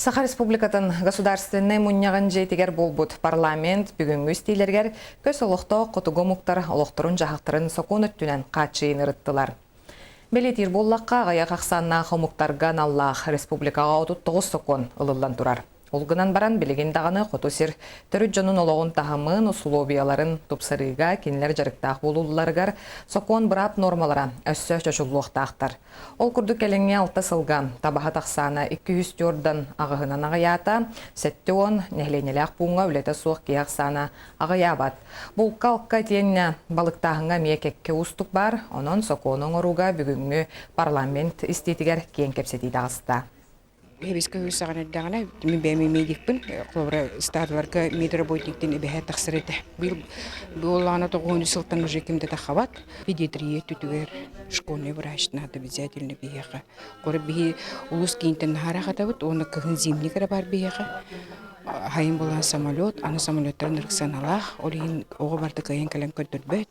Саха Республикатын Государственнай мунньаҕын дьиэтигэр буолбут парламент бүгүҥҥү истиилэригэр көс олохтоох хотугу омуктар олохторун-дьаһахтарын сокуон өттүнэн хааччыйыыны ырыттылар. Бэлиэтиир буоллахха, аҕыйах ахсааннаах омуктарга аналлаах республикаҕа 39 сокуон ылыллан турар. Ол гынан баран, билигин даҕаны хоту сир төрүт дьонун олоҕун таһымын, усулуобуйаларын тупсарыыга кинилэр дьарыктаах буолууларыгар сокуон-быраап нуормалара өссө чочуллуохтаахтар. Ол курдук кэлиҥҥи алта сылга табаһыт ахсаана 204-дан аҕыһынан аҕыйаата, 70 нэһилиэнньэлээх пууҥҥа үлэтэ суох киһи ахсаана аҕыйаабат. Булка-алка итиэннэ балыктааһыҥҥа эмиэ кэккэ уустук баар, онон сокуону оҥорууга бүгүҥҥү парламент истиитигэр киэҥ кэпсэтии таҕыста. Эбискэ саҕан эрдэҕинэ мин бэйэм медикпин холобура стадаларга медработниктын эбэһэ тахсар этэ. Быйыл буоллаҕына тоҕуһун сылтан уже ким да таххабат. Педиатрия түтүгэр школьный врач надо обязательно биһиэхэ. Кора биһи улус киинтэн наһара хатабыт уонна кыһын зимник эрэ бар биһиэхэ. Хайын буолан самолет, аны самолеттарын ырыксаналаах, ол иһин оҕо барыта кыайан кэлэн көрдөрбөт.